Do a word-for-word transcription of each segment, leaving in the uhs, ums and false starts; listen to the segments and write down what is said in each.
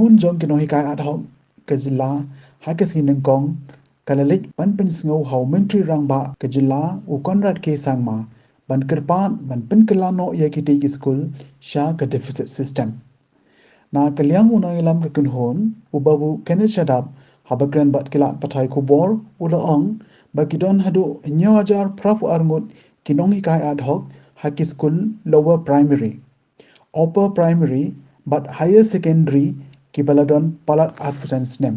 Khun jong ki nonghikai ad hoc ka jylla ha ka sngi nyngkong ka la leit ban pynsngew ha u Myntri Rangbah ka jylla u Conrad K Sangma ban kyrpad ban pynkylla noh ïa kitei ki skul sha ka deficit system. Na ka liang u nongïalam ka kynhun u Babu Kenneth Shadap haba kren bad ki lad pathai khubor u la ong ba ki don haduh hynñiew hajar phra phew ar ngut ki nonghikai ad hoc ha ki skul lower primary, upper primary bad higher secondary kiba la don palat arphew san snem.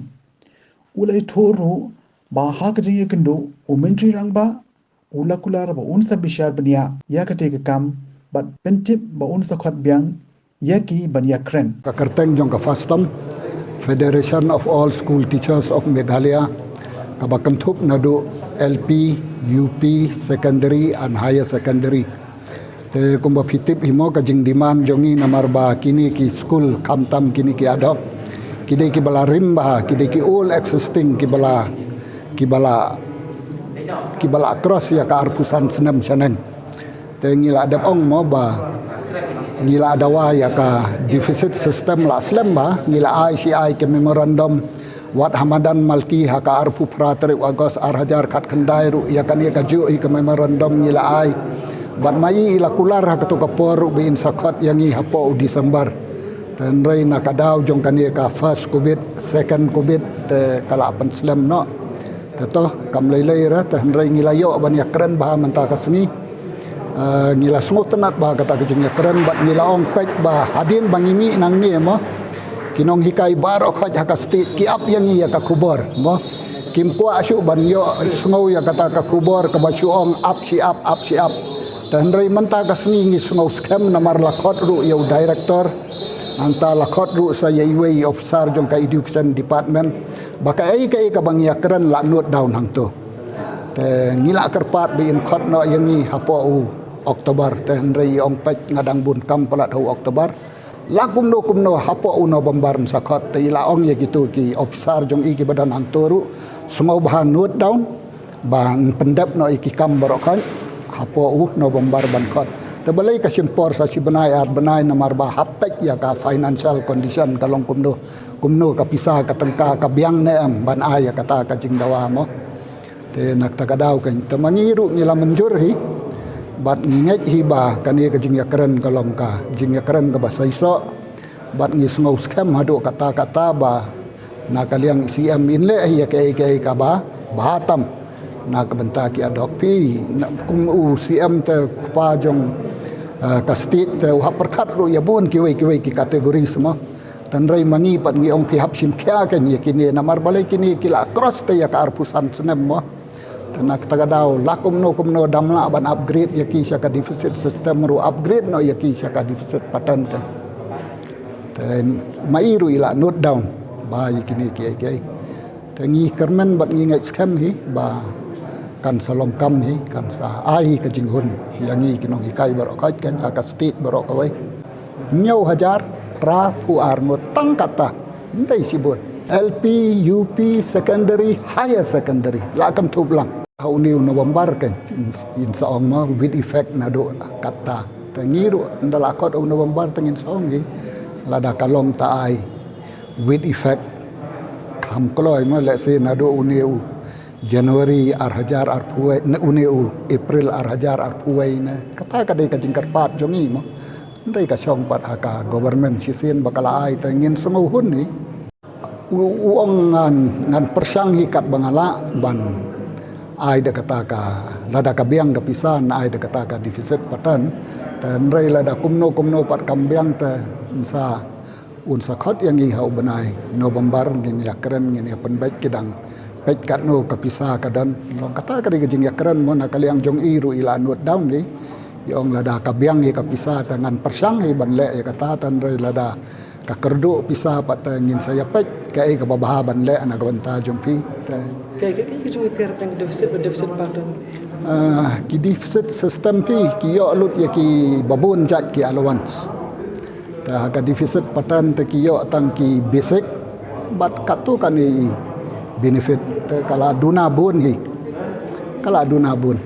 U la ïathuh ruh ba ha ka jingïakynduh u Myntri Rangbah u la kular ba un sa bishar bniah ïa katei ka kam bad pyntip ba un sa khot biang ïa ki ban ïakren. Ka kyrteng jong ka FASTOM, Federation of All School Teachers of Meghalaya, kaba kynthup naduh L P, U P, secondary and higher secondary. Te kumba phi tip hi mo ka jingdemand jong ngi namar ba kine ki skul khamtam kine ki ad hoc ki dei kiba la rim bha, ki dei ki old existing kiba la, kiba la, kiba la cross ïa ka arphew san snem shaneng. Te ngi la dep ong mo ba ngi la dawa ïa ka deficit system la slem bha, ngi la ai shi ai ka memorandum wat ha madan Malki ha ka arphew phra tarik August ar hajar khatkhyndai ruh ïa kane kajuh hi ka memorandum ngi la ai. Bad ma i la kular ha kato ka por ruh ba in sa khot ïa ngi hapoh u December. Te hynrei na ka daw jong kane ka first covid, second covid te ka la pynslem noh. Te to kam lei lei re te hynrei ngi la ïoh ban ïakren bha mynta ka sngi. Ah, ngi la sngewtynnat bha kata ka jingïakren bad ngi la ong peit ba hadien ba ngi mih nangne mo, ki nonghikai baroh khoit ha ka state ki ap ïa ngi ïa ka khubor mo. Kim kwah shuh ban ïoh sngew ïa kata ka khubor kaba shu ong ap shi ap, ap shi ap. Te hynrei mynta ka sngi ngi sngew skhem namar la khot ruh ïa u director, nangta la khot ruh sa ïa iwei i officer jong ka education department ba kaei kaei kaba ngi ïakren la note down hangto. Te ngi la kyrpad ba in khot noh ïa ngi hapoh u October, te hynrei i ong peit nga dang bun kam palat ha u October. La kumno kumno hapoh u November yn sa khot, te i la ong ïa kito ki officer jong i kiba don hangto ruh, sngewbha note down ban pyndep noh ïa ki kam baroh khoit hapoh u November ban khot. Te balei ka shim por sa shi bnai ar bnai namar ba hap peit ïa ka financial condition ka long kumno, kumno ka pisa ka tyngka ka biang ne em ban ai ïa kata ka jingdawa mo. Te na kata ka daw kan te ma ngi ruh ngi la mynjur hi bad ngi ngeit hi ba kane ka jingïakren ka long ka jingïakren kaba saisoh. Bad ngi sngew skhem haduh katta katta ba na ka liang C M in leh hi ïa kaei kaei kaba bha tam na ka bynta ki ad hoc phi. Na kum u C M te kpa jong, eh, ka state te u hap pyrkhat ruh ïa bun kiwei kiwei ki categories mo. Te hynrei ma ngi pat ngi ong phi hap shim khia kan ïa kine namar balei kine ki la cross te ïa ka arphew san snem mo. Te na kata ka daw la kumno kumno dam lah ban upgrade ïa ki sha ka deficit system ruh upgrade noh ïa ki sha ka deficit pattern kan. Te ma i ruh i la note down ba ïa kine kiei kiei. Te ngi kyrmen bad ngi ngeit skhem hi ba kan sa long kam hi, kan sa ai hi ka jinghun ïa ngi ki nonghikai baroh khoit kan ha ka state baroh kawei. Hynñiew hajar phra phew ar ngut tang kata. Ym dei shibun. L P, U P, secondary, higher secondary la kynthup lang. Ha une u November kan in sa ong ma with effect naduh kata. Te ngi ruh ynda la khot u November te ngin sa ong hi lada ka long ta ai with effect. Kham kloi ma lehse naduh une u January ar hajar arphew wei ne une u April ar hajar arphew wei ne. Kata ka dei ka jingkyrpad jong ngi mo. Hynrei ka shong pat ha ka government shisien ba ka la ai te ngin sngewhun hi. U, u ong ngan, ngan pyrshang hi katba nga lah ban ai da kata ka, lada ka biang ka pisa ngan ai da kata ka deficit pattern. Te hynrei lada kumno kumno pat kam biang te yn sa un sa khot ïa ngi ha u bnai November ngin ïakren ngin ïa pynbeit ki dang peit katno ka pisa ka don. Long kata ka dei ka jingïakren mo na ka liang jong i ruh i la note down hi. I ong lada ka biang hi ka pisa te ngan pyrshang hi ban leh ïa kata te hynrei lada ka kyrduh pisa pat te ngin sa ïa peit kaei kaba bha ban leh na ka bynta jong phi. Te Kaei kaei ka jingïapher pdeng deficit bad deficit pattern? Ah, ki deficit system phi ki ïoh lut ïa ki babun jait ki allowance. Te ha ka deficit pattern te ki ïoh tang ki basic bad katto katne i benefit te ka la duna bun hi. Ka la duna bun.